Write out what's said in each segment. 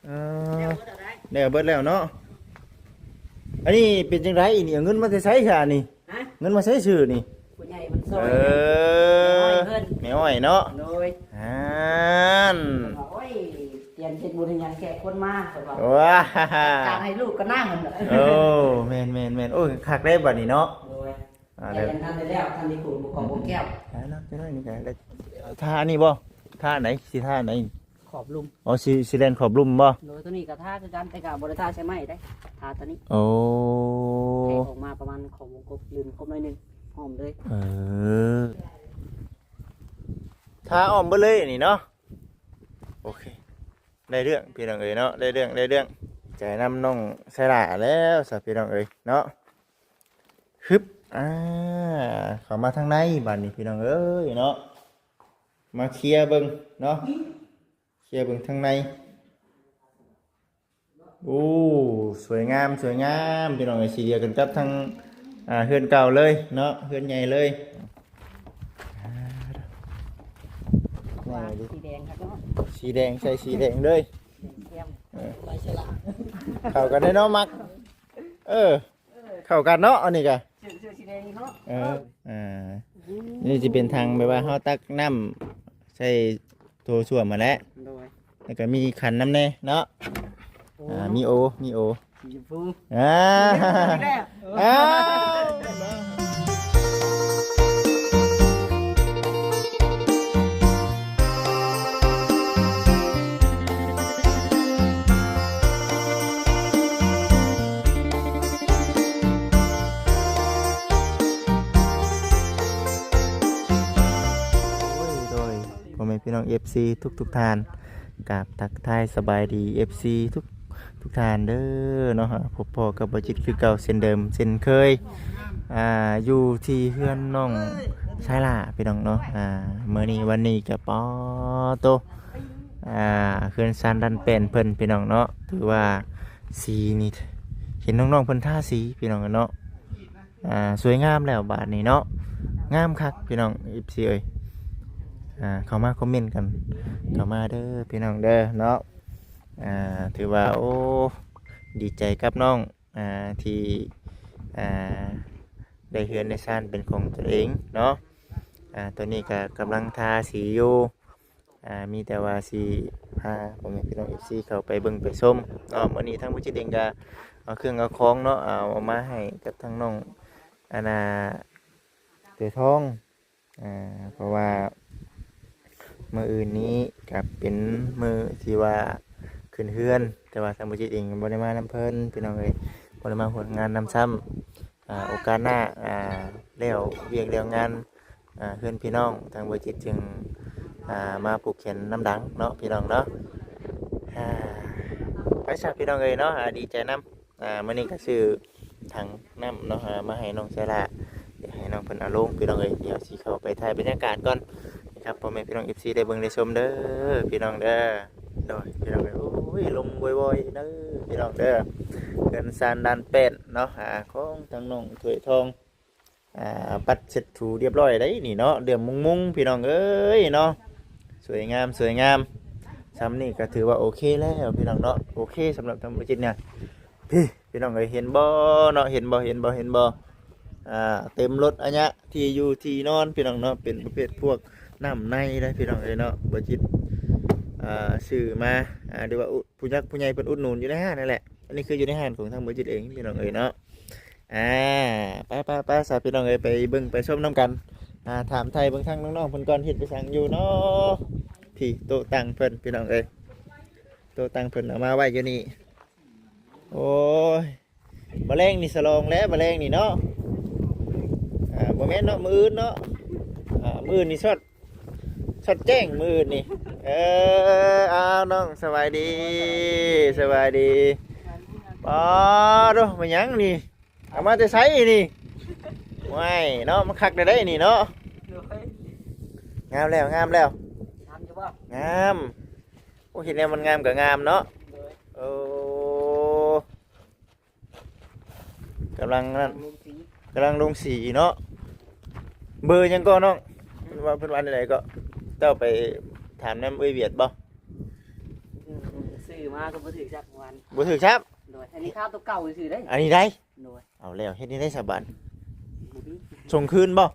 ເອີ ແລ້ວເບິດແລ້ວເນາະ. ອັນນີ້ເປັນຈັ່ງໃດນີ້ ເອົາເງິນມາແຕ່ໃສຊະນີ້? ຮະ? ເງິນມາໃຊ້ຊື້ນີ້? ຜູ້ໃຫຍ່ເພິ່ນຊ່ອຍ ເອີ ແມ່ອ້ອຍເນາະ. ໂດຍ ອັນ ເພິ່ນວ່າ ໂອ້ຍ ຕຽນເຮັດບຸນເຮັດຫຍັງແຂກຄົນມາ ເພິ່ນວ່າ ວ້າ ການໃຫ້ລູກກໍນາງຫັ້ນແຫຼະ. ໂອ້ ແມ່ນໆໆ ໂອ້ຍ ຄັກເດ້ບັດນີ້ເນາະ. ໂດຍ ອ່າ ແລ້ວ ຍັງທັນໄດ້ແລ້ວ ທັນໄດ້ຂູດບໍ່ຂອບບໍ່ແກ້ວ. ອ່າ ນັບຈັກໜ້ອຍນີ້ກໍໄດ້ ທາອັນນີ້ບໍ່? ທາອັນໃດ? ຊິທາອັນໃດ? ຂອບລຸ່ມ. ອໍ ຊິ ຊິແລ່ນຂອບລຸ່ມບໍ່? ໂດຍ ຕົວນີ້ກໍທາຄືກັນ ແຕ່ກໍບໍ່ໄດ້ທາໃສ່ໄມ້ເດ້ ທາຕົວນີ້. ໂອ້ ແທກອອກມາປະມານຂອບວົງກົບ ລື່ນກົບໜ້ອຍໜຶ່ງ ອ້ອມເລີຍ. ເອີ ທາອ້ອມເບິດເລີຍນີ້ເນາະ. ໂອເຄ ໄດ້ເລື່ອງພີ່ນ້ອງເອີຍເນາະ ໄດ້ເລື່ອງ ໄດ້ເລື່ອງ. ໃຈນຳນ້ອງໄຊລາແລ້ວຊະພີ່ນ້ອງເອີຍເນາະ. ຮຶບ ອ່າ ເຂົ້າມາທາງໃນບາດນີ້ພີ່ນ້ອງເອີຍເນາະ ມາເຄຍເບິ່ງເນາະ ເຄຍເບິ່ງທາງໃນ. ໂອ້ ສວຍງາມ ສວຍງາມພີ່ນ້ອງເອີຍ ສີດຽວກັນກັບທາງ ອ່າ ເຮືອນເກົ່າເລີຍເນາະ ເຮືອນໃຫຍ່ເລີຍ. ແມ່ນ ສີແດງຄັກເນາະ ສີແດງ ໃສ່ສີແດງເລີຍ ແຄມ ເອີ ໄວ້ສະລະ ເຂົ້າກັນເດ້ເນາະ ມັກ ເອີ ເຂົ້າກັນເນາະ ອັນນີ້ກະ ເສື້ອ ເສື້ອສີແດງເນາະ. ເອີ ອ່າ ນີ້ຊິເປັນຖັງແບບວ່າເຮົາຕັກນ້ຳໃສ່ໂຖສ້ວມຫັ້ນແຫຼະ. ໂດຍ ແລ້ວກໍມີຂັນນຳແດ່ເນາະ. ໂອ້ ອ່າ ມີໂອ ມີໂອ ສີຊົມພູ ອ່າ ສີຊົມພູອີກແລ້ວ. ອ້າວ ໂດຍ ໂດຍ ພໍ່ແມ່ພີ່ນ້ອງ ເອັຟຊີ ທຸກໆທ່ານ ກາບທັກທາຍສະບາຍດີ ເອັຟຊີ ທຸກ ທຸກທ່ານເດີເນາະ. ພົບພໍ້ກັບບ່າວຈິດຄືເກົ່າເຊັ່ນເດີມເຊັ່ນເຄີຍ ອ່າ ຢູ່ທີ່ເຮືອນນ້ອງຊາລາພີ່ນ້ອງເນາະ. ອ່າ ມື້ນີ້ວັນນີ້ກໍ ປາໂຕ ອ່າ ເຮືອນຊານດັນແປນເພິ່ນພີ່ນ້ອງເນາະ ຖືວ່າສີນີ້ ເຫັນນ້ອງໆເພິ່ນທາສີພີ່ນ້ອງເນາະ. ອ່າ ສວຍງາມແລ້ວບາດນີ້ເນາະ ງາມຄັກພີ່ນ້ອງ ເອັຟຊີ ເອີຍ. ອ່າ ເຂົ້າມາຄອມເມັນກັນ ເຂົ້າມາເດີພີ່ນ້ອງເດີເນາະ. ອ່າ ຖືວ່າ ໂອ້ ດີໃຈກັບນ້ອງ ອ່າ ທີ່ ອ່າ ໄດ້ເຮືອນໄດ້ຊານເປັນຂອງຕົນເອງເນາະ. ອ່າ ຕອນນີ້ກໍກຳລັງທາສີຢູ່ ອ່າ ມີແຕ່ວ່າຊິພາພໍ່ແມ່ພີ່ນ້ອງ ເອັຟຊີ ເຂົ້າໄປເບິ່ງໄປຊົມເນາະ. ມື້ນີ້ທາງຜູ້ຈິດເອງກໍເອົາເຄື່ອງເອົາຂອງເນາະ ເອົາ ເອົາມາໃຫ້ກັບທາງນ້ອງ ອັນນ່າ ເສືອທອງ ອ່າ ເພາະວ່າມື້ອື່ນນີ້ກໍເປັນມື້ທີ່ວ່າຂຶ້ນເຮືອນ ແຕ່ວ່າທາງບໍ່ຈິດເອງບໍ່ໄດ້ມານຳເພິ່ນ ພີ່ນ້ອງເອີຍ ບໍ່ໄດ້ມາຮ່ວມງານນຳຊ້ຳ. ອ່າ ໂອກາດໜ້າ ອ່າ ແລ້ວວຽກແລ້ວງານ ອ່າ ເຮືອນພີ່ນ້ອງ ທາງບໍ່ຈິດຈຶ່ງ ອ່າ ມາຜູກແຂນນຳດັງເນາະ ພີ່ນ້ອງເນາະ. ອ່າ ໄປຊະ ພີ່ນ້ອງເອີຍເນາະ ອ່າ ດີໃຈນຳ. ອ່າ ມື້ນີ້ກໍຊື້ຖັງນ້ຳເນາະ ອ່າ ມາໃຫ້ນ້ອງຊາລາ ດຽວໃຫ້ນ້ອງເພິ່ນເອົາລົງ ພີ່ນ້ອງເອີຍ. ດຽວຊິເຂົ້າໄປຖ່າຍບັນຍາກາດກ່ອນນະຄັບ ພໍ່ແມ່ພີ່ນ້ອງ ເອັຟຊີ ໄດ້ເບິ່ງໄດ້ຊົມເດີ ພີ່ນ້ອງເດີ. ໂດຍ ພີ່ນ້ອງເອີຍ ໂອ້ຍ ລົມວອຍໆເດີ ພີ່ນ້ອງເດີ. ເຮືອນຊານດານແປ້ນເນາະ ອ່າ ຂອງທາງນ້ອງຖ້ວຍທອງ ອ່າ ປັດເຊັດຖູຮຽບຮ້ອຍໄດ໋ນີ້ເນາະ ເຫຼື້ອມມຸງໆ ພີ່ນ້ອງເອີຍເນາະ. ສວຍງາມ ສວຍງາມ ຊ່ຳນີ້ກໍຖືວ່າໂອເຄແລ້ວ ພີ່ນ້ອງເນາະ. ໂອເຄ ສຳລັບທາງບໍ່ຈິດນະ ພີ່ ພີ່ນ້ອງເອີຍ ເຫັນບໍ່ເນາະ ເຫັນບໍ່ ເຫັນບໍ່ ເຫັນບໍ່? ອ່າ ເຕັມລົດອາຍະ ທີ່ຢູ່ທີ່ນອນ ພີ່ນ້ອງເນາະ ເປັນປະເພດພວກນ້ຳໃນໄດ໋ ພີ່ນ້ອງເອີຍເນາະ. ບໍ່ຈິດ ອ່າ ຊື້ມາ ອ່າ ຫຼືວ່າ ອຸ ຜູ້ຍັກຜູ້ໃຫຍ່ເພິ່ນອຸດໜູນຢູ່ໃນຮ້ານນັ້ນແຫຼະ. ອັນນີ້ຄືຢູ່ໃນຮ້ານຂອງທາງບໍ່ຈິດເອງ ພີ່ນ້ອງເອີຍເນາະ. ອ່າ ໄປໆໆ ຊະ ພີ່ນ້ອງເອີຍ ໄປເບິ່ງໄປຊົມນຳກັນ. ອ່າ ຖາມໄທເບິ່ງທາງນ້ອງໆເພິ່ນກ່ອນ ເຮັດໄປສັງຢູ່ເນາະ. ທີ່ໂຕະຕັ່ງເພິ່ນ ພີ່ນ້ອງເອີຍ ໂຕະຕັ່ງເພິ່ນເອົາມາໄວ້ຢູ່ນີ້. ໂອ້ຍ ມື້ແລງນີ້ສະຫຼອງແລ້ວ ມື້ແລງນີ້ເນາະ. ອ່າ ບໍ່ແມ່ນເນາະ ມື້ອື່ນເນາະ. ອ່າ ມື້ອື່ນນີ້ຊອດ ຊອດແຈ້ງມື້ອື່ນນີ້. ເອີ ອ້າວ ນ້ອງ ສະບາຍດີ ສະບາຍດີ. ປາໂທ້ ແມ່ນຫຍັງນີ້ ເອົາມາແຕ່ໃສນີ້? ໂອ້ຍ ເນາະ ມັນຄັກແນວໃດນີ້ເນາະ. ໂດຍ ງາມແລ້ວ ງາມແລ້ວ ງາມຢູ່ບໍ່? ງາມ. ໂອ້ ເຫັນແນວມັນງາມກໍງາມເນາະ. ໂດຍ ໂອ້ ກຳລັງນັ້ນ ກຳລັງລົງສີ ກຳລັງລົງສີເນາະ. ເບີຫຍັງກໍນ້ອງ? ເພິ່ນວ່າ ເພິ່ນວ່າແນວໃດກໍ? ເຈົ້າໄປຖາມນຳເອື້ອຍຫວຽດບໍ່? ອືມ ຊື້ ຊື້ມາກໍບໍ່ຖືກຈັກວັນ ບໍ່ຖືກຊ້ຳ. ໂດຍ ອັນນີ້ຂາໂຕເກົ່າຊື່ໆເດ້. ອັນນີ້ໄດ໋. ໂດຍ ເອົາແລ້ວ ເຮັດແນວໃດສະບາດ? ບໍ່ມີ ສົ່ງຄືນບໍ່?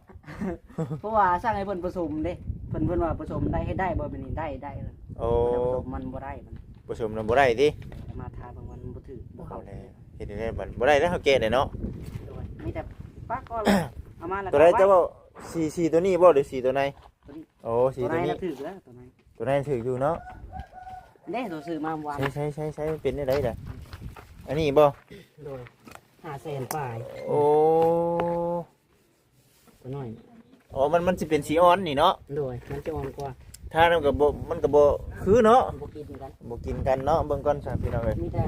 ເພາະວ່າສັ່ງໃຫ້ເພິ່ນປະສົມເດ້ ເພິ່ນ ເພິ່ນວ່າປະສົມໄດ້ ເຮັດໄດ້ບໍ່? ແບບນີ້ໄດ້ ໄດ້. ໂອ້ ແຕ່ປະສົມມັນບໍ່ໄດ້ ມັນປະສົມນຳບໍ່ໄດ້ຕິ? ແຕ່ມາຖ້າເບິ່ງວ່າມັນບໍ່ຖືກ ບໍ່ເຂົ້າ. ເອົາແລ້ວ ເຮັດແນວໃດບັດ? ບໍ່ໄດ້ແລ້ວ ເຮົາແກະໄດ້ເນາະ. ໂດຍ ມີແຕ່ປະກ່ອນ ເອົາມາແລ້ວ ໂຕໃດເຈົ້າເວົ້າ? ສີ ສີໂຕນີ້ບໍ່ ຫຼືສີໂຕໃນ? ໂຕນີ້. ໂອ້ ສີໂຕນີ້ຖືກແລ້ວ ໂຕໃນ ໂຕໃນຖືກຢູ່ເນາະ. ເດ້ ໂຕຊື້ມາວານ ໃຊ້ ໃຊ້ ໃຊ້ ໃຊ້ ເປັນແນວໃດລະ? ອັນນີ້ບໍ່? ໂດຍ ຫ້າແສນປາຍ. ໂອ້ ໂຕນ້ອຍ. ອໍ ມັນ ມັນຊິເປັນສີອ່ອນນີ້ເນາະ. ໂດຍ ມັນຈະອ່ອນກວ່າ ທານຳກໍບໍ່ ມັນກໍບໍ່ຄືເນາະ ບໍ່ກິນກັນ ບໍ່ກິນກັນເນາະ. ເບິ່ງກ່ອນຊະພີ່ນ້ອງເອີຍ ມີແຕ່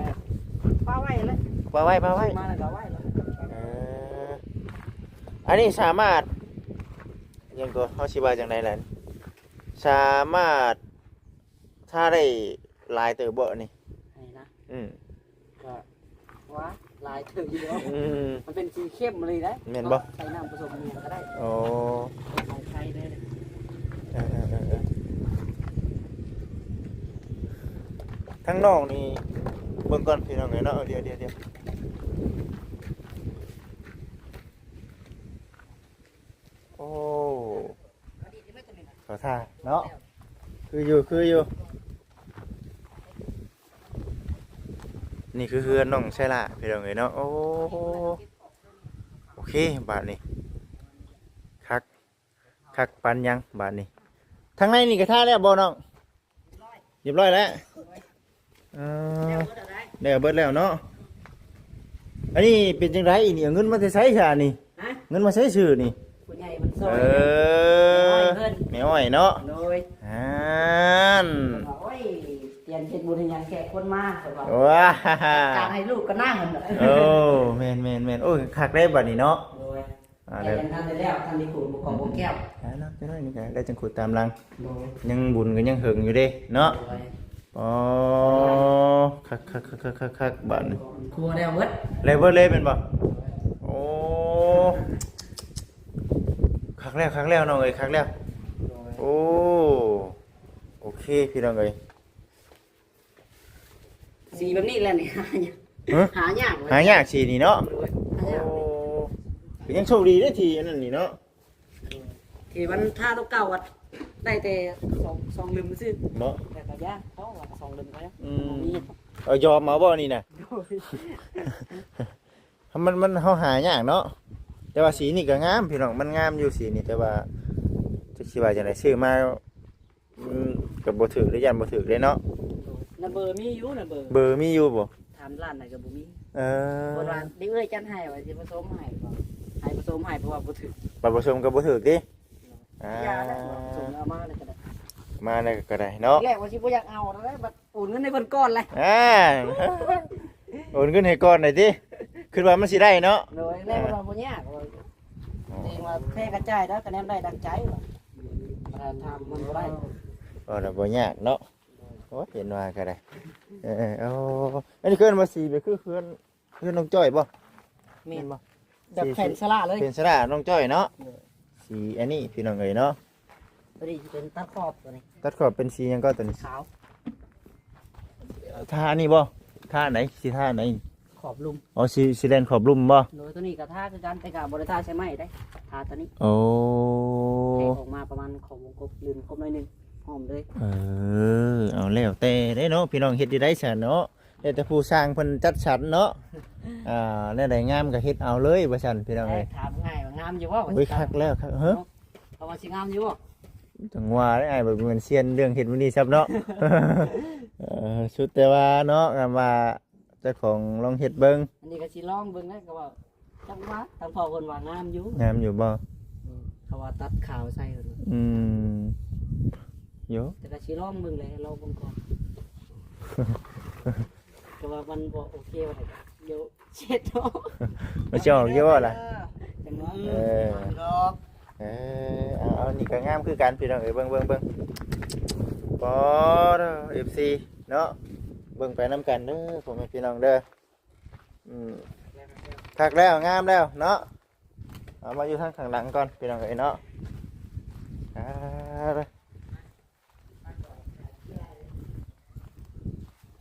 ປະໄວ້ແຫຼະ ປະໄວ້ ປະໄວ້ ຊື້ມາແລ້ວກໍເອົາໄວ້. ເອີ ອັນນີ້ສາມາດ ຫຍັງກໍ ເຮົາຊິວ່າຈັ່ງໃດລະ ສາມາດ ຖ້າໄດ້ຫຼາຍເຕີບບໍ່ອັນນີ້? ໃຫ້ນະ ອືມ ກໍວ່າຫຼາຍເຕີບຢູ່ເນາະ. ອືມ ມັນເປັນສີເຂັ້ມເລີຍນະ. ແມ່ນບໍ່? ເນາະ ໃສ່ນ້ຳປະສົມຫຍັງກໍໄດ້. ໂອ້ ເປັນຂອງໄທເດ້. ເອີໆໆໆ ທາງນອກນີ້ເບິ່ງກ່ອນພີ່ນ້ອງເອີຍເນາະ. ດຽວໆໆ ໂອ້ ເຂົ້າທ່າເນາະ ຄືຢູ່ ຄືຢູ່. ນີ້ຄືເຮືອນນ້ອງໄຊລາພີ່ນ້ອງເອີຍເນາະ. ໂອ້ ໂອເຄ ບາດນີ້ຄັກ ຄັກປານຫຍັງບາດນີ້. ທາງໃນນີ້ກໍທ່າແລ້ວບໍ່ນ້ອງ? ຮຽບຮ້ອຍແລ້ວ. ເອີ ແລ້ວເບິດແລ້ວເນາະ. ອັນນີ້ເປັນຈັ່ງໃດນີ້? ເອົາເງິນມາແຕ່ໃສຊະນີ້? ຮະ? ເງິນມາໃສຊື້ນີ້? ຜູ້ໃຫຍ່ເພິ່ນຊ່ອຍ. ເອີ ແມ່ອ້ອຍເນາະ. ໂດຍ ອັນ ໂອ້ຍ ຕຽນເຮັດບຸນເຮັດຫຍັງແຂກຄົນມາ ເພິ່ນວ່າ ວ້າ ການໃຫ້ລູກກໍນາງ. ໂອ້ ແມ່ນໆໆ ໂອ້ຍ ຄັກໄດ໋ບັດນີ້ເນາະ. ໂດຍ ອ່າ ແລ້ວ ແຕ່ຍັງທັນໄດ້ແລ້ວ ທັນໄດ້ຂູດບໍ່ກອບບໍ່ແກ້ວ. ອ່າ ນັບໄດ້ໜ້ອຍໜຶ່ງກໍໄດ້ ຈັ່ງຂູດຕາມຫຼັງ. ໂດຍ ຍັງບຸນກໍຍັງເຫິງຢູ່ເດ້ເນາະ. ໂດຍ ອໍ ຄັກໆໆໆໆ ບາດນີ້ ຄົວແລ້ວເບິດ ແລ້ວເບິດເລີຍແມ່ນບໍ່? ໂດຍ ໂອ້ ຄັກແລ້ວ ຄັກແລ້ວນ້ອງເອີຍ ຄັກແລ້ວ. ໂດຍ ໂອ້ ໂອເຄພີ່ນ້ອງເອີຍ. ສີແບບນີ້ແຫຼະນີ້ ຫາຍາກ ຫາຍາກ ຫາຍາກສີນີ້ເນາະ. ໂດຍ ຫາຍາກ. ໂອ້ ກໍຍັງໂຊກດີເດ້ທີ່ອັນນັ້ນນີ້ເນາະ ທີ່ມັນທາຕົວເກົ່າ ໄດ້ແຕ່ສອງ ສອງເຫຼັ້ມຊື່ເນາະ. ແຕ່ກໍຍາກ ເຂົາວ່າສອງເຫຼັ້ມກໍຍັງ ອືມ ບໍ່ມີ. ເອົາຍອມເອົາບໍ່ນີ້ນະ? ໂດຍ ມັນ ມັນ ເຮົາຫາຍາກເນາະ. ແຕ່ວ່າສີນີ້ກໍງາມພີ່ນ້ອງ ມັນງາມຢູ່ສີນີ້ ແຕ່ວ່າຈັກຊິວ່າຈັ່ງໃດ ຊື້ມາ ມັນກໍບໍ່ຖືກເດ້ ຢ້ານບໍ່ຖືກເດ້ເນາະ. ນະເບີມີຢູ່ ນະເບີ ເບີມີຢູ່ບໍ່? ຖາມຮ້ານໃດກໍບໍ່ມີ. ເອີ ເພິ່ນວ່າເດັກເອື້ອຍຈັດໃຫ້ວ່າຊິປະສົມໃຫ້ ໃຫ້ປະສົມໃຫ້ ເພາະວ່າບໍ່ຖືກ ບັດປະສົມກໍບໍ່ຖືກຕິ. ອ່າ ຢ່າແລ້ວ ປະສົມເອົາມາແລ້ວກໍໄດ້ ມາແລ້ວກໍໄດ້ເນາະ. ແລກວ່າຊິບໍ່ຢາກເອົາແລ້ວ ບັດໂອນເງິນໃຫ້ເພິ່ນກ່ອນແຫຼະ. ອ່າ ໂອນເງິນໃຫ້ກ່ອນໄດ້ຕິ ຄິດວ່າມັນຊິໄດ້ເນາະ. ໂດຍ ແລກວ່າບໍ່ຍາກ ເອງວ່າແພງກະຈ່າຍແລ້ວ ກະແນມໄດ້ດັ່ງໃຈວ່າ ຖ້າມັນບໍ່ໄດ້ ເວົ້າແລ້ວບໍ່ຍາກເນາະ. ໂອ້ຍ ເຫັນວ່າກໍໄດ້ ເອີ ເອີ ໂອ້ ອັນນີ້ຄືວ່າສີແບບຄືເຮືອນ ເຮືອນນ້ອງຈ້ອຍບໍ່? ແມ່ນ ແມ່ນບໍ່? ແບບແຜ່ນສະຫຼະເລີຍ ແຜ່ນສະຫຼະນ້ອງຈ້ອຍເນາະ. ໂດຍ ສີອັນນີ້ພີ່ນ້ອງເອີຍເນາະ. ຕົວນີ້ຊິເປັນຕັດຂອບ ຕົວນີ້ ຕັດຂອບເປັນສີຫຍັງກໍຕົວນີ້? ຂາວ. ທາອັນນີ້ບໍ່? ທາອັນໃດ? ຊິທາອັນໃດ? ຂອບລຸ່ມ. ອໍ ຊິ ຊິແລ່ນຂອບລຸ່ມບໍ່? ໂດຍ ຕົວນີ້ກໍທາຄືກັນ ແຕ່ກໍບໍ່ໄດ້ທາໃສ່ໄມ້ເດ້ ທາຕົວນີ້. ໂອ້ ແຕກອອກມາປະມານຂອບວົງກົບ ລື່ນກົບໜ້ອຍໜຶ່ງ ຫອມເລີຍ. ເອີ ເອົາແລ້ວແຕ່ເດ້ເນາະ ພີ່ນ້ອງເຮັດຢູ່ໄດ້ຊັ້ນເນາະ. ແລ້ວແຕ່ຜູ້ຊ່າງເພິ່ນຈັດສັນເນາະ. ອ່າ ແນວໃດງາມກໍເຮັດເອົາເລີຍວ່າຊັ້ນ ພີ່ນ້ອງເອີຍ. ຖາມງ່າຍວ່າງາມຢູ່ບໍ່? ໂອ້ຍ ຄັກແລ້ວ ຄັກ ເຮີ ເຂົາວ່າຊິງາມຢູ່ບໍ່? ຈັ່ງວ່າເດ້ ອ້າຍບໍ່ແມ່ນຊຽນເລື່ອງເຮັດມື້ນີ້ຊ້ຳເນາະ. ເອີ ສຸດແຕ່ວ່າເນາະ ຄຳວ່າເຈົ້າຂອງລອງເຮັດເບິ່ງ. ອັນນີ້ກໍຊິລອງເບິ່ງແຫຼະ ກໍວ່າ ຈັກວ່າ ທາງພໍ່ເພິ່ນວ່າງາມຢູ່. ງາມຢູ່ບໍ່? ອືມ ເຂົາວ່າຕັດຂາວໃສ່ເພິ່ນວ່າ. ອືມ ໂຢ ແຕ່ກໍຊິລອງເບິ່ງແຫຼະ ລອງເບິ່ງກ່ອນ ແຕ່ວ່າມັນບໍ່ໂອເຄວ່າໃດ ດຽວເຊັດເນາະ. ມັນຊິອອກຢູ່ບໍ່ລະ? ເອີ ເອີ ເອີ ເອົາ ເອົາ ນີ້ກໍງາມຄືກັນ ພີ່ນ້ອງເອີຍ. ເບິ່ງ ເບິ່ງ ເບິ່ງ ປໍ ເອັຟຊີ ເນາະ ເບິ່ງໄປນຳກັນເດີ ພໍ່ແມ່ພີ່ນ້ອງເດີ. ອືມ ຄັກແລ້ວ ງາມແລ້ວເນາະ. ເອົາມາຢູ່ທາງຂ້າງຫຼັງກ່ອນ ພີ່ນ້ອງເອີຍເນາະ. ອ່າ ໄປ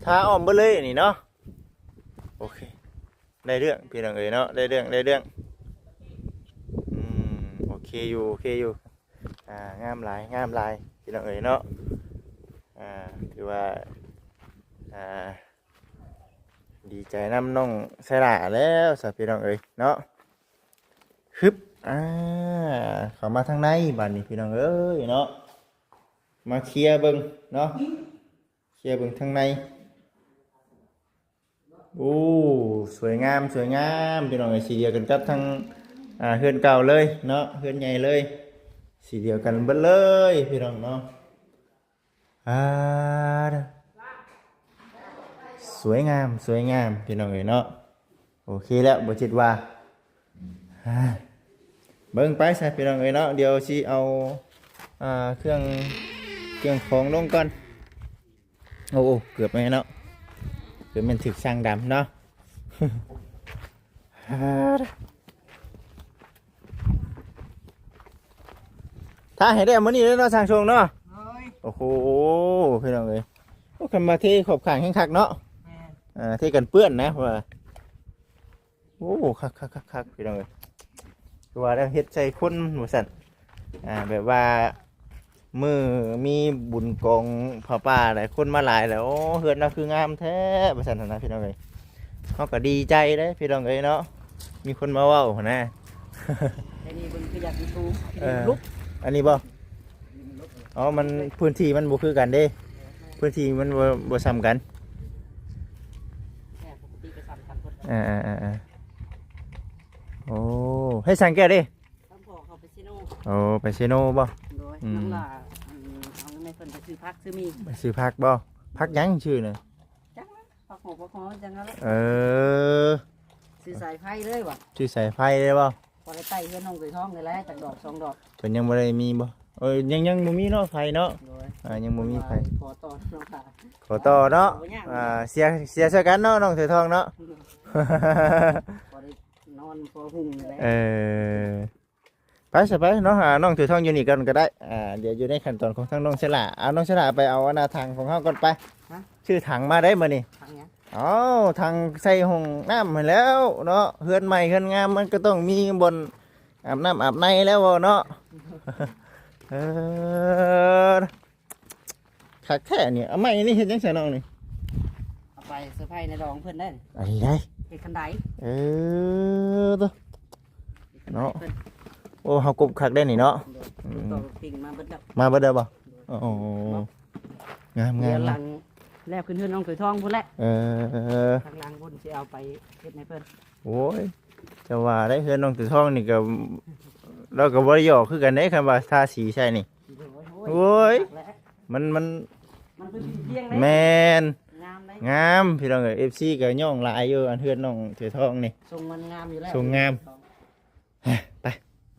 ໄປ ພາອ້ອມເບິດເລີຍນີ້ເນາະ. ໂອເຄ ໄດ້ເລື່ອງພີ່ນ້ອງເອີຍເນາະ ໄດ້ເລື່ອງ ໄດ້ເລື່ອງ. ອືມ ໂອເຄຢູ່ ໂອເຄຢູ່. ອ່າ ງາມຫຼາຍ ງາມຫຼາຍພີ່ນ້ອງເອີຍເນາະ. ອ່າ ຖືວ່າ ອ່າ ດີໃຈນຳນ້ອງໄຊລາແລ້ວຊະພີ່ນ້ອງເອີຍເນາະ. ຮຶບ ອ່າ ເຂົ້າມາທາງໃນບາດນີ້ພີ່ນ້ອງເອີຍເນາະ. ມາເຄຍເບິ່ງເນາະ ເຄຍເບິ່ງທາງໃນ. ໂອ້ ສວຍງາມ ສວຍງາມ ພີ່ນ້ອງເອີຍ. ສີດຽວກັນກັບທາງ ອ່າ ເຮືອນເກົ່າເລີຍເນາະ ເຮືອນໃຫຍ່ເລີຍ ສີດຽວກັນເບິດເລີຍພີ່ນ້ອງເນາະ. ອ່າ ສວຍງາມ ສວຍງາມ ພີ່ນ້ອງເອີຍເນາະ. ໂອເຄແລ້ວ ບໍ່ຈິດວ່າ ອ່າ ເບິ່ງໄປຊະພີ່ນ້ອງເອີຍເນາະ. ດຽວຊິເອົາ ອ່າ ເຄື່ອງ ເຄື່ອງຂອງລົງກ່ອນ. ໂອ້ ເກືອບແມ່ນເນາະ ເກືອບແມ່ນຖືກຊ່າງດຳເນາະ. ຖ້າໃຫ້ໄດ້ມື້ນີ້ເລີຍເນາະ ຊ່າງຊົງເນາະ. ໂດຍ ໂອ້ໂຫ ພີ່ນ້ອງເອີຍ. ໂອ້ ຄັນມາເທຂອບຂ້າງແຮງຄັກເນາະ. ແມ່ນ ເອີ ເທກັນເປື້ອນນະ ເພາະວ່າ ໂອ້ ຄັກໆໆໆ ພີ່ນ້ອງເອີຍ. ຄືວ່າແລ້ວເຮັດໃສ່ຄົນວ່າຊັ້ນ ອ່າ ແບບວ່າມື້ມີບຸນກອງຜ້າປ່າຫຼາຍ ຄົນມາຫຼາຍແລ້ວ ໂອ້ ເຮືອນລາວຄືງາມແທ້ວ່າຊັ້ນນະ ພີ່ນ້ອງເອີຍ. ເຮົາກໍດີໃຈເດ້ ພີ່ນ້ອງເອີຍເນາະ ມີຄົນມາເວົ້າຫັ້ນນະ. ແຕ່ນີ້ເບິ່ງຄືຢາກຢູ່ ເອີ ລຸກ ອັນນີ້ບໍ່? ອໍ ມັນພື້ນທີ່ມັນບໍ່ຄືກັນເດ້ ພື້ນທີ່ມັນບໍ່ ບໍ່ສ່ຳກັນ. ແມ່ນ ປົກກະຕິກໍສ່ຳກັນເບິດ. ເອີໆໆ ໂອ້ ເຮັດສັງແກ້ວເດ້? ຕ້ອງຂໍເຂົາໄປເຊໂນ. ໂອ້ ໄປເຊໂນບໍ່? ໂດຍ ອືມ ນ້ອງຫຼ້າ ອັນ ເອົາເງິນໃຫ້ເພິ່ນໄປຊື້ຜັກຊື້ໝີ່. ໄປຊື້ຜັກບໍ່? ຜັກຫຍັງຊື່ນະ? ຈັກ ຜັກຫອມ ຜັກຫອມ ຈັ່ງນັ້ນແຫຼະ. ເອີ ຊື້ສາຍໄຟເລີຍຫວາ? ຊື້ສາຍໄຟເລີຍບໍ່? ພໍໄດ້ໄຕ້ເຮືອນນ້ອງເຄີຍທອງນີ້ແຫຼະ ຈັກດອກສອງດອກ. ເພິ່ນຍັງບໍ່ໄດ້ມີບໍ່? ເອີ ຍັງ ຍັງບໍ່ມີເນາະ ໄຟເນາະ. ໂດຍ ອ່າ ຍັງບໍ່ມີໄຟ. ຂໍຕໍ່ເນາະ ຂໍຕໍ່ເນາະ. ບໍ່ຍາກ ອ່າ ເສຍ ເສຍຊ່ວຍກັນເນາະ ນ້ອງເຄີຍທອງເນາະ. ພໍໄດ້ນອນພໍຫຸ່ງນີ້ແຫຼະ. ເອີ ໄປຊະໄປເນາະ ອ່າ ນ້ອງຖືທອງຢູ່ນີ້ກ່ອນກໍໄດ້. ອ່າ ດຽວຢູ່ໃນຂັ້ນຕອນຂອງທາງນ້ອງເຊລາ. ເອົາ ນ້ອງເຊລາໄປເອົາອັນນ່າຖັງຂອງເຮົາກ່ອນໄປ. ຮະ? ຊື້ຖັງມາໄດ້ມື້ນີ້. ຖັງຫຍັງ? ເອົາ ຖັງໃສ່ຫ້ອງນ້ຳຫັ້ນແຫຼ້ວເນາະ. ເຮືອນໃໝ່ເຮືອນງາມມັນກໍຕ້ອງມີບ່ອນອາບນ້ຳອາບໃນແລ້ວເນາະ. ເອີ ຄັກແທ້ນີ້. ເອົາໄມ້ນີ້ເຮັດຫຍັງໃສ່ນ້ອງນີ້? ເອົາໄປເຊີໄພໃນດອງເພິ່ນໄດ້. ອັນນີ້ໄດ້ ເຮັດຄັນໄດ. ເອີ ໂຕ ເນາະ. ໂອ້ ເຮົາກົບຄັກໄດ້ນີ້ເນາະ. ອືມ ມາເບິດແລ້ວ ມາເບິດແລ້ວບໍ່? ໂອ້ ງາມໆ ດຽວຫຼັງແລ້ວຂຶ້ນເຮືອນນ້ອງເຄີຍທອງພຸ້ນແຫຼະ. ເອີ ທາງຫຼັງພຸ້ນຊິເອົາໄປເຮັດໃຫ້ເພິ່ນ. ໂອ້ຍ ຈະວ່າໄດ້ ເຮືອນນ້ອງເຄີຍທອງນີ້ກໍ ລາວກໍບໍ່ໄດ້ຢອກຄືກັນເດ້ ຄັນວ່າທາສີໃສ່ນີ້. ໂອ້ຍ ໂອ້ຍ ມັນ ມັນ ມັນຄືຊິພຽງເດ້. ແມ່ນ ງາມເດ້ ງາມ ພີ່ນ້ອງເອີຍ. ເອັຟຊີກໍຍ້ອງຫຼາຍຢູ່ ອັນເຮືອນນ້ອງເຄີຍທອງນີ້ ຊົງມັນງາມຢູ່ແລ້ວ ຊົງງາມ. ໄປ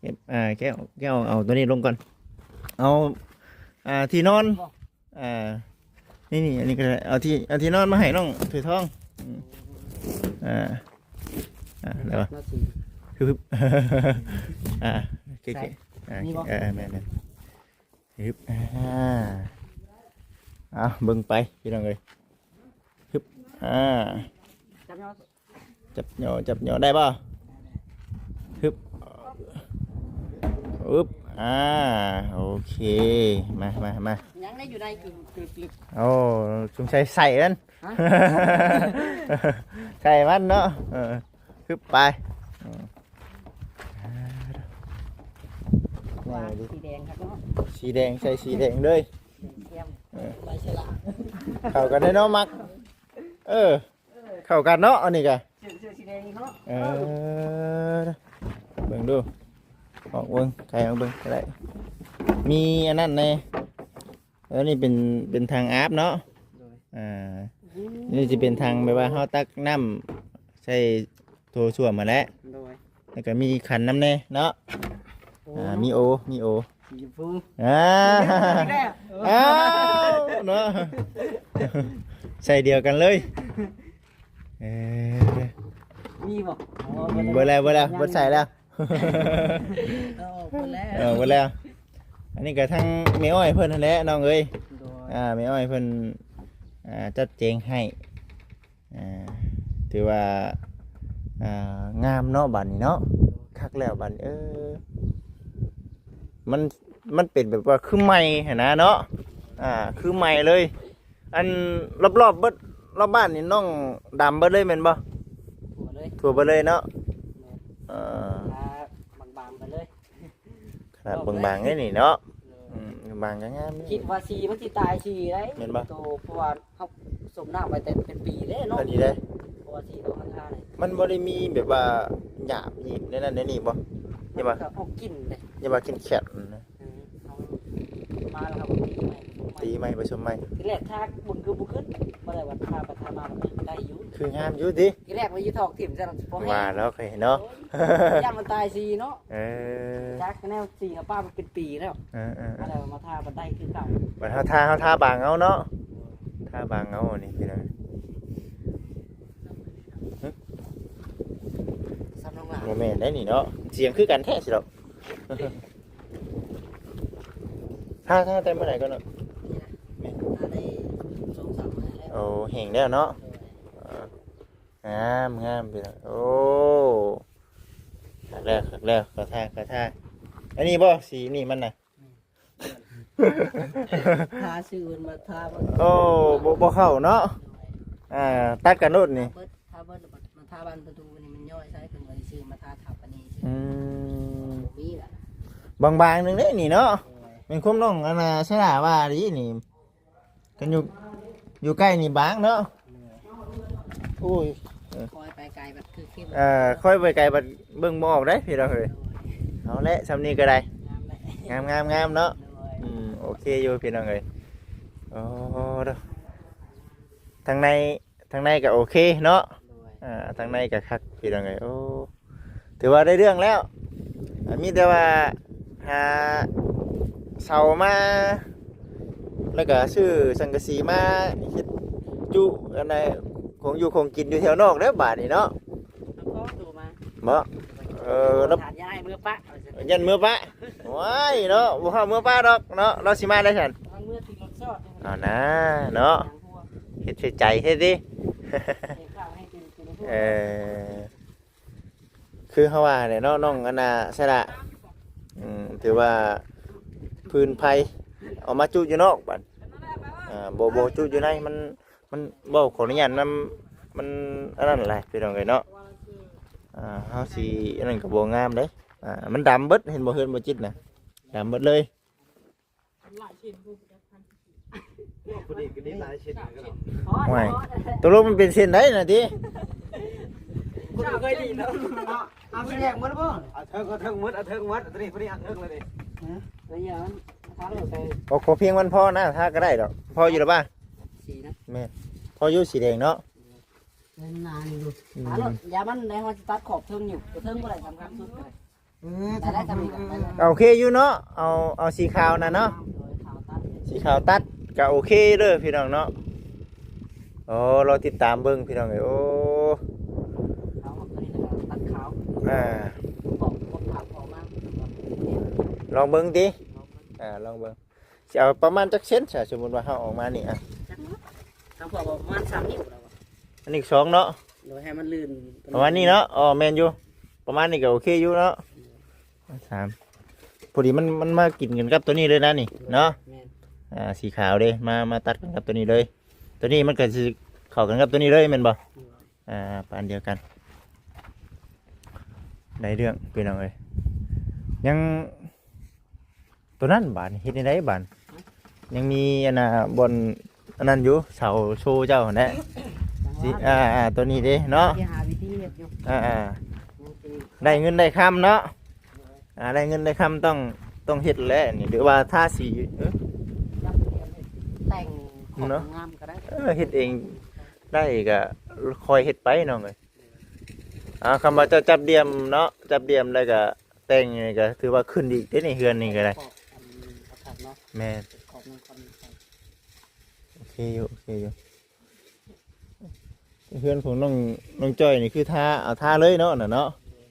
ເກັບ ອ່າ ແກ້ວ ແກ້ວ ເອົາຕົວນີ້ລົງກ່ອນ. ເອົາ ອ່າ ທີ່ນອນ ອ່າ ນີ້ໆ ອັນນີ້ກໍໄດ້. ເອົາທີ່ ເອົາທີ່ນອນມາໃຫ້ນ້ອງເຄີຍທອງ. ອືມ ອ່າ ອ່າ ແລ້ວ ອ່າ ໂອເຄ ອ່າ ໂອເຄ ນີ້ບໍ່? ອ່າ ແມ່ນໆ ຮຶບ ອ່າ ເອົາເບິ່ງໄປ ພີ່ນ້ອງເອີຍ. ຮຶບ ອ່າ ຈັບຫຍໍ້ ຈັບຫຍໍ້ ຈັບຫຍໍ້ ໄດ້ບໍ່? ຮຶບ ອຶບ ອ່າ ໂອເຄ ມາ ມາ ມາ. ຍັງໄດ້ຢູ່ໃນ ກຶກໆໆ. ໂອ້ ສົງໄສໃສ່ນັ້ນ ຮະ? ໃສ່ມັນເນາະ. ເອີ ຮຶບ ໄປ. ອືມ ວ້າ ແມ່ນດີ ສີແດງຄັກເນາະ. ສີແດງ ໃສ່ສີແດງເລີຍ. ແດງແກ້ມ ເອີ ໃບສະຫຼາ ເຂົ້າກັນເດ້ເນາະ ມັກ. ເອີ ເອີ ເຂົ້າກັນເນາະ ອັນນີ້ກະ ເສື້ອ ເສື້ອສີແດງນີ້ເນາະ. ເອີ ເບິ່ງດູ ອອກເບິ່ງ ໄຂອອກເບິ່ງກໍໄດ້. ມີອັນນັ້ນແດ່ ແລ້ວນີ້ເປັນ ເປັນຖັງອາບເນາະ. ໂດຍ ອ່າ ອືມ ນີ້ຊິເປັນຖັງແບບວ່າເຮົາຕັກນ້ຳໃສ່ໂຖສ້ວມຫັ້ນແຫຼະ. ໂດຍ ແລ້ວກໍມີຂັນນຳແດ່ເນາະ. ໂອ້ ອ່າ ມີໂອ ມີໂອສີຊຳພູ. ອ່າ ອີກແລ້ວ ອ້າວ ເນາະ ໃສ່ດຽວກັນເລີຍ. ເອີ ມີບໍ່? ອໍ ເບິດແລ້ວ ເບິດແລ້ວ ເບິດໃສ່ແລ້ວ. ເອີ ເບິດແລ້ວ ເອີ ເບິດແລ້ວ. ອັນນີ້ກໍທາງແມ່ອ້ອຍເພິ່ນຫັ້ນແຫຼະ ນ້ອງເອີຍ. ໂດຍ ອ່າ ແມ່ອ້ອຍເພິ່ນ ອ່າ ຈັດແຈງໃຫ້ ອ່າ ຖືວ່າ ອ່າ ງາມເນາະ ບາດນີ້ເນາະ ຄັກແລ້ວບາດນີ້ ເອີ ມັນ ມັນເປັນແບບວ່າຄືໃໝ່ຫັ້ນນະເນາະ ອ່າ ຄືໃໝ່ເລີຍ. ອັນລອບໆເບິດ ລອບບ້ານນີ້ນ້ອງດຳເບິດເລີຍແມ່ນບໍ່? ທົ່ວເລີຍ ທົ່ວເບິດເລີຍເນາະ ແມ່ນ ເອີ ທາບາງໆໄປເລີຍ ຂະໜາດບາງໆເດ້ນີ້ເນາະ ເອີ ອືມ ບາງກໍງາມ ຄິດວ່າສີມັນຊິຕາຍສີໄດ໋ ແມ່ນບໍ່? ໂຕ ເພາະວ່າເຮົາສົມນ້ຳໄວ້ແຕ່ເປັນປີເດ້ເນາະ ອັນນີ້ເດ້ ເພາະວ່າສີຕົວມັນທານີ້ ມັນບໍ່ໄດ້ມີແບບວ່າຫຍາບຫຍິບໃນນັ້ນໃນນີ້ບໍ່? ຢ່າວ່າ ມັນກໍອອກກິ່ນເດ້ ຢ່າວ່າກິ່ນແຄບນະ ອືມ ເຮົາມາແລ້ວເຮົາກໍຕີໃໝ່ ຕີໃໝ່ ປະສົມໃໝ່ ທີແລກທາເບິ່ງຄືບໍ່ຂຶ້ນ ບໍ່ໄດ້ວ່າທາໄປທາມາມັນກໍໄດ້ຢູ່ ຄືງາມຢູ່ຕິ ທີແລກວ່າຢູ່ຖອກຖິ້ມຊັ້ນ ວ່າແລ້ວເຄີຍເນາະ ໂອ້ຍ ຢ້ານມັນຕາຍສີເນາະ ເອີ ຈັກແນວສີເຮົາປະມັນເປັນປີແລ້ວ ເອີໆໆ ແລ້ວມາທາບັນໄດຄືເກົ່າ ບັດເຮົາທາ ເຮົາທາບາງເອົາເນາະ ທາບາງເອົານີ້ພີ່ນ້ອງ ຊຳນ້ອງຫຼ້າ ບໍ່ແມ່ນໄດ໋ນີ້ເນາະ ສຽງຄືກັນແທ້ຊິດອກ ທາ ທາແຕ່ມື້ໃດກ່ອນເນາະ? ນີ້ນະ ແມ່ນ ທາໄດ້ສອງສາມມື້ແລ້ວ ໂອ້ ແຫ້ງແລ້ວເນາະ ໂດຍ ອ່າ ງາມ ງາມພີ່ນ້ອງ ໂອ້ ຄັກແລ້ວ ຄັກແລ້ວ ເຂົ້າທ່າ ເຂົ້າທ່າ ອັນນີ້ບໍ່ ສີນີ້ມັນນະ? ແມ່ນ ທາຊື່ເພິ່ນມາທາ ໂອ້ ບໍ່ ບໍ່ເຂົ້າເນາະ ໂດຍ ອ່າ ຕັດກັນໂລດນີ້ ທາເບິດ ທາເບິດ ມາທາບານປະຕູນີ້ມັນຍ້ອຍໃສ່ ເພິ່ນກໍໄດ້ຊື້ມາທາທັບອັນນີ້ ອືມ ບໍ່ມີລະ ບາງໆໜຶ່ງເດ້ນີ້ເນາະ ໂດຍ ແມ່ນຄວາມນ້ອງອັນນ່າ ສະຫຼາວ່າດີນີ້ ຄັນຢູ່ ຢູ່ໃກ້ນີ້ບາງເນາະ ໂດຍ ໂອ້ຍ ເອີ ຄ່ອຍໄປໄກບັດຄືເຂັ້ມ ເອີ ຄ່ອຍໄປໄກບັດເບິ່ງບໍ່ອອກເດ້ພີ່ນ້ອງເອີຍ ໂດຍ ເອົາແຫຼະ ຊ່ຳນີ້ກໍໄດ້ ງາມແຫຼະ ງາມໆໆເນາະ ໂດຍ ອືມ ໂອເຄຢູ່ພີ່ນ້ອງເອີຍ ໂອ້ ທາງໃນ ທາງໃນກໍໂອເຄເນາະ ໂດຍ ອ່າ ທາງໃນກໍຄັກພີ່ນ້ອງເອີຍ ໂອ້ ຖືວ່າໄດ້ເລື່ອງແລ້ວ ອ່າ ມີແຕ່ວ່າຫາເສົາມາ ແລ້ວກໍຊື້ສັງກະສີມາເຮັດຈຸອັນໃດ ຂອງຢູ່ຂອງກິນຢູ່ແຖວນອກເດີບາດນີ້ເນາະ ແລ້ວກໍໂທມາ ບໍ່ ເອີ ແລ້ວ ຢ້ານເມືອປະ ຢ້ານເມືອປະ ໂອ້ຍເນາະ ບໍ່ເຂົ້າເມືອປະດອກເນາະ ລາວຊິມາໄດ້ຊັ້ນ ເມືອຂີ່ລົດຊອດ ເອົານາເນາະ ເຮັດໃສ່ໃຈເຮັດຕິ ເອີ ຄືເຮົາວ່າແຫຼະເນາະ ນ້ອງອັນນ່າ ສະຫຼະ ອືມ ຖືວ່າຟືນໄຟເອົາມາຈຸຢູ່ນອກບັດ ອ່າ ບໍ່ ບໍ່ຈຸຢູ່ໃນ ມັນ ມັນ ເວົ້າຂໍອະນຸຍາດນຳ ມັນອັນນັ້ນແຫຼະພີ່ນ້ອງເອີຍເນາະ ອ່າ ເຮົາຊິອັນນັ້ນກໍບໍ່ງາມເດ້ ອ່າ ມັນດຳເບິດ ເຫັນບໍ່ ເຮືອນບໍ່ຈິດນະ ດຳເບິດເລີຍ ຫຼາຍເຊັ່ນບໍ່ຈັກພັນ ພໍດີກໍໄດ້ຫຼາຍເຊັ່ນກັນເນາະ ໂອ້ຍ ຕົກລົງມັນເປັນເຊັ່ນໃດນະຕິ ບໍ່ເຄີຍໄດ້ຍິນເນາະ ເອົາຊິແຍກໝົດບໍ່ ເອົາເທິງ ເອົາເທິງໝົດ ເອົາເທິງໝົດ ຕົວນີ້ ຕົວນີ້ເອົາເທິງເລີຍນີ້ ຮະ ເອີ ຢ່າມັນທາໂລດໄປ ໂອ້ ຂໍພຽງມັນພໍນະ ທາກໍໄດ້ດອກ ພໍຢູ່ລະບໍ່ ສີນະ ແມ່ນ ພໍຢູ່ສີແດງເນາະ ເອີ ນານຢູ່ ອືມ ທາໂລດ ຢ່າມັນໄດ້ ເຮົາຊິຕັດຂອບເທິງຢູ່ ຕົວເທິງບໍ່ໄດ້ ສຳຄັນສຸດກໍໄດ້ ເອີ ໄດ້ ໄດ້ ໄດ້ ໂອເຄຢູ່ເນາະ ເອົາ ເອົາສີຂາວນັ້ນເນາະ ໂດຍ ຂາວຕັດ ສີຂາວຕັດກໍໂອເຄເດີພີ່ນ້ອງເນາະ ໂອ້ ລໍຕິດຕາມເບິ່ງພີ່ນ້ອງເອີຍ ໂອ້ ເອົາຕົວນີ້ແລ້ວກໍຕັດຂາວ ອ່າ ບອກ ບອກຂາວອອກມາ ລອງເບິ່ງຕິ ອ່າ ລອງເບິ່ງ ຊິເອົາປະມານຈັກເຊັນຊະ ສົມມຸດວ່າເຮົາອອກມານີ້ ອ່ະ ຈັກເນາະ ທາງພວກປະມານສາມນິ້ວແລ້ວ ອັນນີ້ສອງເນາະ ໂດຍ ໃຫ້ມັນລື່ນປະມານນີ້ເນາະ ອໍ ແມ່ນຢູ່ ປະມານນີ້ກໍໂອເຄຢູ່ເນາະ ສາມ ພໍດີມັນ ມັນມາກິນກັນກັບຕົວນີ້ເລີຍນະນີ້ເນາະ ແມ່ນ ອ່າ ສີຂາວເດ້ ມາ ມາຕັດກັນກັບຕົວນີ້ເລີຍ ຕົວນີ້ມັນກໍຊິເຂົ້າກັນກັບຕົວນີ້ເລີຍແມ່ນບໍ່ ໂດຍ ອ່າ ປານດຽວກັນ ໄດ້ເລື່ອງພີ່ນ້ອງເອີຍ ຍັງ ຕົວນັ້ນບາດນີ້ເຮັດແນວໃດບາດ ຍັງມີອັນນ່າ ບ່ອນອັນນັ້ນຢູ່ ເສົາໂຊເຈົ້າຫັ້ນແຫຼະ ຊິ ອ່າໆ ຕົວນີ້ເດ້ເນາະ ຊິຫາວິທີເຮັດຢູ່ ອ່າໆ ຍັງຊິ ໄດ້ເງິນໄດ້ຄຳເນາະ ອ່າ ໄດ້ເງິນໄດ້ຄຳຕ້ອງ ຕ້ອງເຮັດແຫຼະນີ້ ຫຼືວ່າທາສີ ເອີ ຈັບແຕ່ງຂອງ ເນາະ ງາມກໍໄດ້ ເອີ ເຮັດເອງໄດ້ກໍຄ່ອຍເຮັດໄປນ້ອງເອີຍ ອ່າ ຄຳວ່າເຈົ້າຈັບດ່ຽມເນາະ ຈັບດ່ຽມແລ້ວກໍແຕ່ງນີ້ກໍຖືວ່າຂຶ້ນອີກເດ້ນີ້ ເຮືອນນີ້ກໍໄດ້ ຂອບອັນນີ້ກໍຄັກເນາະ ແມ່ນ ເປັນຂອບໜຶ່ງ ຂອບໜຶ່ງ ໂອເຄຢູ່ ໂອເຄຢູ່ ເຮືອນຂອງນ້ອງ ນ້ອງຈ້ອຍນີ້ຄືທາ ເອົາທາເລີຍເນາະ ນັ້ນເນາະ ໂດຍ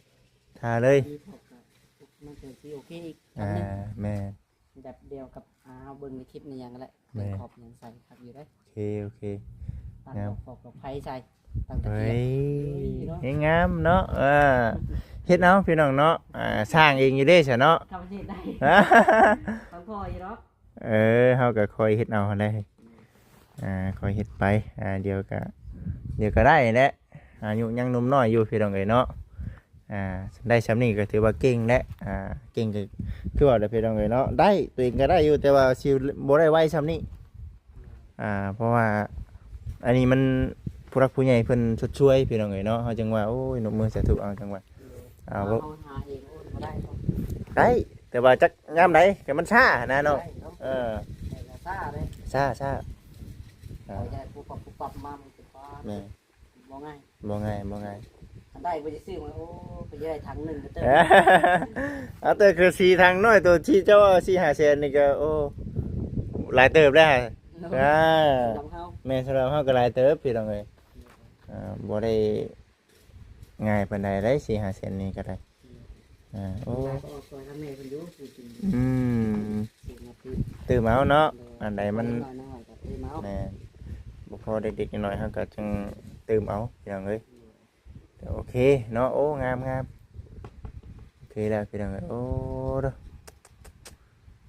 ທາເລີຍ ມັນກໍຊິໂອເຄອີກ ອ່າ ແມ່ນ ແບບດຽວກັບ ອ່າ ເຮົາເບິ່ງໃນຄລິບໃນຫຍັງກໍໄດ້ ແມ່ນ ຂອບຫຍັງໃສ່ຄັກຢູ່ເດ້. ໂອເຄ ໂອເຄ ຕັ້ງ ງາມ ດອກຟອກດອກໄຟໃສ່ ຕັ້ງຕະກຽງ ເອີຍ ເນາະ ເຮັດງາມເນາະ. ເອີ ເຮັດເອົາພີ່ນ້ອງເນາະ ອ່າ ສ້າງເອງຢູ່ເດ້ຊະເນາະ ທຳເຮັດໄດ້ ທຳພໍຢູ່ເນາະ. ເອີ ເຮົາກໍຄ່ອຍເຮັດເອົາຫັ້ນແຫຼະ ອ່າ ຄ່ອຍເຮັດໄປ ອ່າ ດຽວກໍ ດຽວກໍໄດ້ແຫຼະ ອາຍຸຍັງໜຸ່ມນ້ອຍຢູ່ພີ່ນ້ອງເອີຍເນາະ. ອ່າ ໄດ້ຊ່ຳນີ້ກໍຖືວ່າເກັ່ງແລ້ວ ອ່າ ເກັ່ງກໍຄືວ່າແຫຼະພີ່ນ້ອງເອີຍເນາະ ໄດ້ ຕົວເອງກໍໄດ້ຢູ່ ແຕ່ວ່າຊິບໍ່ໄດ້ໄວຊ່ຳນີ້ ອ່າ ເພາະວ່າອັນນີ້ມັນຜູ້ຫຼັກຜູ້ໃຫຍ່ເພິ່ນຊົດຊ່ວຍພີ່ນ້ອງເອີຍເນາະ ເຮົາຈຶ່ງວ່າ ໂອ້ຍ ນົບມືສາທຸ ເອົາ ຈັ່ງວ່າ ເອົາ ເຮົາຫາເອງ ໂອ້ຍ ບໍ່ໄດ້ເນາະ ໄດ້ ແຕ່ວ່າຈັກຍາມໃດ ແຕ່ມັນຊ້ານະນ້ອງ ໄດ້ເນາະ ເອີ ແຕ່ກໍຊ້າເດ້ ຊ້າ ຊ້າ ອ່າ ເອົາໃຈປຸບປັບ ປຸບປັບມາ ມັນກໍ ແມ່ນ ບໍ່ງ່າຍ ບໍ່ງ່າຍ ບໍ່ງ່າຍ. ຄັນໄດ້ບໍ່ຊິຊື້ມາ ໂອ້ ໄປເລີຍຖັງໜຶ່ງກໍເຕີມ ເອົາແຕ່ຄືສີ່ຖັງນ້ອຍ ໂຕທີ່ເຈົ້າວ່າສີ່ຫ້າແສນນີ້ກໍ ໂອ້ ຫຼາຍເຕີບແລ້ວ ໂດຍ ອ່າ ສຳລັບເຮົາ ແມ່ນ ສຳລັບເຮົາກໍຫຼາຍເຕີບພີ່ນ້ອງເອີຍ ອ່າ ບໍ່ໄດ້ງ່າຍປານໃດເດ້ ສີ່ຫ້າແສນນີ້ກໍໄດ້ ອ່າ ໂອ້ ກໍອອກຊ່ອຍທາງແມ່ເພິ່ນຢູ່ ຊື້ກິນ ອືມ ຊື້ມາຕື່ມ ຕື່ມເອົາເນາະ ໂດຍ ອັນໃດມັນ ນ້ອຍໆກໍຕື່ມເອົາ ແມ່ນ ບໍ່ພໍເດັກໆນ້ອຍໆ ເຮົາກໍຈຶ່ງຕື່ມເອົາພີ່ນ້ອງເອີຍ ໂດຍ ໂອເຄເນາະ ໂອ້ ງາມໆ ໂອເຄແລ້ວພີ່ນ້ອງເອີຍ ໂອ້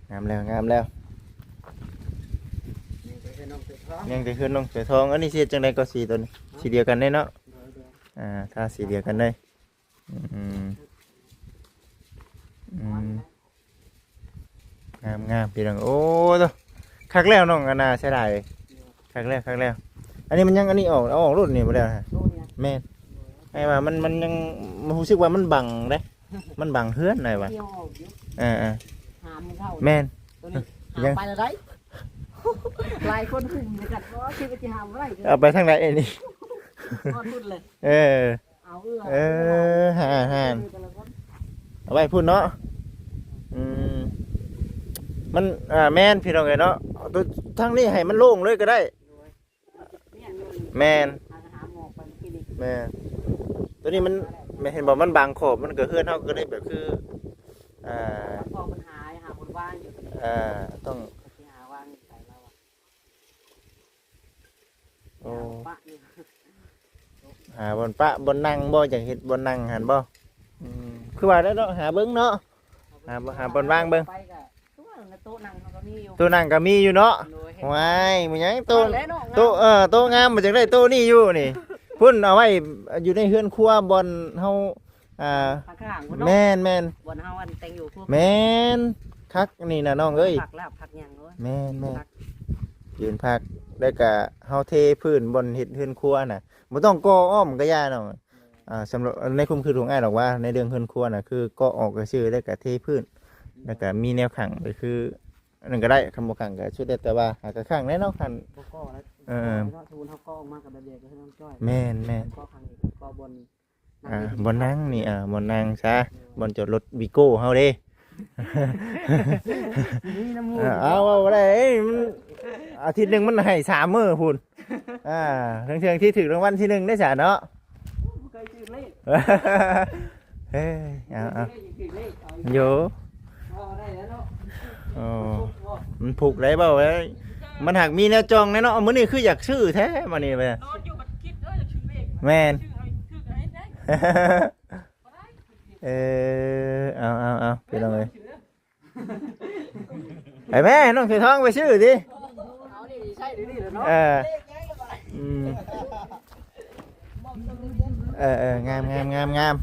ງາມແລ້ວ ງາມແລ້ວ ຍັງແຕ່ເຮືອນນ້ອງເສືອທອງ ຍັງແຕ່ເຮືອນນ້ອງເສືອທອງ ອັນນີ້ຊິເຮັດຈັ່ງໃດກໍສີຕົວນີ້ ຮະ ສີດຽວກັນເດ້ເນາະ ໂດຍໆ ອ່າ ທາສີດຽວກັນເດ້ ອືມ ອືມ ງາມໆ ພີ່ນ້ອງ ໂອ້ ໂທ້ ຄັກແລ້ວນ້ອງ ອັນນ່າ ເສຍດາຍ ຄັກແລ້ວ ຄັກແລ້ວ ອັນນີ້ມັນຍັງ ອັນນີ້ອອກ ເອົາອອກໂລດນີ້ບໍ່ແລ້ວ ໂຕນີ້ ແມ່ນ ໄອ້ວ່າມັນ ມັນຍັງ ມັນຮູ້ສຶກວ່າມັນບັງເດ້ ມັນບັງເຮືອນ ໄອ້ວ່າ ດຽວອອກຢູ່ ເອີໆ ຫາມເຂົາ ແມ່ນ ໂຕນີ້ ຫາມ ຍັງ ໄປແລ້ວໄດ໋ ຫຼາຍຄົນຄຸມຄືກັນ ບໍ່ຄິດວ່າຊິຫາມບໍ່ໄດ້ ເອົາໄປທາງໃດໄອ້ນີ້ ຮອດພຸ້ນເລີຍ ເອີ ເອົາເອື້ອ ເອີ ຫາ ຫາ ເອີ ແຕ່ລະຄົນ ເອົາໄວ້ພຸ້ນເນາະ ອືມ ມັນ ອ່າ ແມ່ນພີ່ນ້ອງເອີຍເນາະ ຕົວ ທາງນີ້ໃຫ້ມັນໂລ່ງເລີຍກໍໄດ້ ໂດຍ ແມ່ນ ຫາ ຫາໝອກໄປເມື່ອກີ້ນີ້ ແມ່ນ ຕົວນີ້ມັນ ແມ່ນ ເຫັນບໍ່ ມັນບັງຂອບ ມັນກໍ ເຮືອນເຮົາກໍເລີຍແບບຄື ອ່າ ບັງຂອບ ມັນຫາ ຫາບ່ອນວາງຢູ່ ອ່າ ຕ້ອງ ຊິຫາວາງໃສລາວ ໂອ້ ຫາບ່ອນປະບ່ອນນັ່ງບໍ່ ຢາກເຮັດບ່ອນນັ່ງຫັ້ນບໍ່ ອືມ ຄືວ່າແລ້ວເນາະ ຫາເບິ່ງເນາະ ຫາ ຫາບ່ອນວາງເບິ່ງ ໂຕະນັ່ງກໍມີຢູ່ເນາະ ໂດຍ ວ້າຍ ມີຫຍັງໂຕະ ໂຕະ ເອີ ໂຕະງາມ ບໍ່ຈັກໄດ້ໂຕະນີ້ຢູ່ນີ້ ພຸ້ນເອົາໄວ້ຢູ່ໃນເຮືອນຄົວ ບ່ອນເຮົາ ອ່າ ຂ້າງໆພຸ້ນເນາະ ແມ່ນໆ ບ່ອນເຮົາອັນແຕ່ງຢູ່ ແມ່ນ ຄັກນີ້ນະນ້ອງເອີຍ ຜັກລາບຜັກຫຍັງ ໂອ້ຍ ແມ່ນໆ ຄັກ ຢືນພັກ ແລ້ວກະເຮົາເທພື້ນບ່ອນເຮັດເຮືອນຄົວນະ ບໍ່ຕ້ອງກໍ່ອ້ອມກໍຢ່ານ້ອງ ອ່າ ສຳລັບໃນຄວາມຄິດຂອງອ້າຍດອກວ່າ ໃນເລື່ອງເຮືອນຄົວນະ ຄືກໍ່ອອກຊື່ໆ ແລ້ວກະເທພື້ນ ແລ້ວກະມີແນວຂັງ ກໍຄືອັນນັ້ນກໍໄດ້ ຄັນບໍ່ຂັງກໍສຸດແລ້ວແຕ່ວ່າ ຫາກະຂັງແດ່ເນາະ ຄັນ ບໍ່ກໍ່ແລ້ວ ເອີ ເນາະ ສົມມຸດເຮົາກໍ່ອອກມາກໍແບບດຽວກັບເຮືອນນ້ອງຈ້ອຍ ແມ່ນໆ ກໍ່ຂັງອີກ ກໍ່ບ່ອນ ອ່າ ບ່ອນນັ່ງນີ້ ອ່າ ບ່ອນນັ່ງຊະ ບ່ອນຈອດລົດວີໂກ້ເຮົາເດ້ ນີ້ນຳໝູ່ ອ່າ ເອົາ ເວົ້າບໍ່ໄດ້ ເອີຍ ມັນ ອາທິດໜຶ່ງມັນໃຫ້ສາມມື້ພຸ້ນ ອ່າ ເທື່ອໆທີ່ຖືກລາງວັນທີໜຶ່ງໄດ້ຊະເນາະ ບໍ່ເຄີຍຖືກເລກ ເອີຍ ເອົາ ເອົາ ຖືກເລກ ໂຢ ເວົ້າໄດ້ແລ້ວເນາະ ໂອ້ ມັນຜຸກໄດ້ເວົ້າໄດ້ ມັນຫາກມີແນວຈ່ອງແດ່ເນາະ ມື້ນີ້ຄືຢາກຊື້ແທ້ມື້ນີ້ ນອນຢູ່ບັດຄິດ ເອີ ຢາກຊື້ເລກ ແມ່ນ ຊື້ໃຫ້ຖືກໃຫ້ໄດ້ ເອີ ເອົາ ເອົາ ເອົາ ພີ່ນ້ອງເອີຍ ໄປແມ່ ນ້ອງເສືອທອງໄປຊື້ຕິ ເອົານີ້ໃຊ້ດຽວນີ້ແຫຼະເນາະ ເອີ ອືມ ເອີ ເອີ ງາມ ງາມ ງາມ ງາມ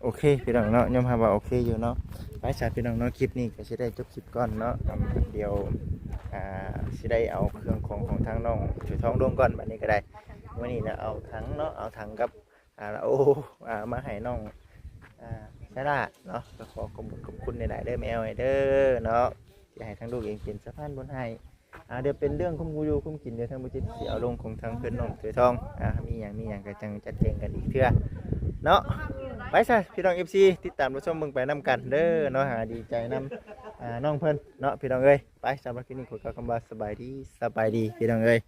ໂອເຄ ພີ່ນ້ອງເນາະ ຍອມຮັບວ່າໂອເຄຢູ່ເນາະ ໄປຊະ ພີ່ນ້ອງເນາະ ຄລິບນີ້ກໍຊິໄດ້ຈົບຄລິບກ່ອນເນາະ ດຽວ ອ່າ ຊິໄດ້ເອົາເຄື່ອງຂອງຂອງທາງນ້ອງເສືອທອງລົງກ່ອນ ບັດນີ້ກໍໄດ້ ມື້ນີ້ນະ ເອົາຖັງເນາະ ເອົາຖັງກັບ ອ່າ ໂອ້ ອ່າ ມາໃຫ້ນ້ອງ ອ່າ ຊາລາເນາະ ກໍຂໍຂອບຄຸນຂອບຄຸນຫຼາຍໆເດີແມ່ເອີຍເດີເນາະ ທີ່ໃຫ້ທາງລູກເອງເປັນສະພານບຸນໃຫ້ ອ່າ ດຽວເປັນເລື່ອງຄຸມຢູ່ຄຸມກິນ ດຽວທາງບໍ່ຈິດຊິເອົາລົງຂອງທາງເພື່ອນນ້ອງເສືອທອງ ອ່າ ມີຫຍັງ ມີຫຍັງກໍຈັ່ງຈັດແຈງກັນອີກເທື່ອເນາະ ໄປຊະ ພີ່ນ້ອງເອັຟຊີ ຕິດຕາມຮັບຊົມເບິ່ງໄປນຳກັນເດີເນາະ ອ່າ ດີໃຈນຳ ອ່າ ນ້ອງເພິ່ນເນາະ ພີ່ນ້ອງເອີຍ ໄປ ສຳລັບຄລິບນີ້ ຂໍກ່າວຄຳວ່າສະບາຍດີ ສະບາຍດີ ພີ່ນ້ອງເອີຍ.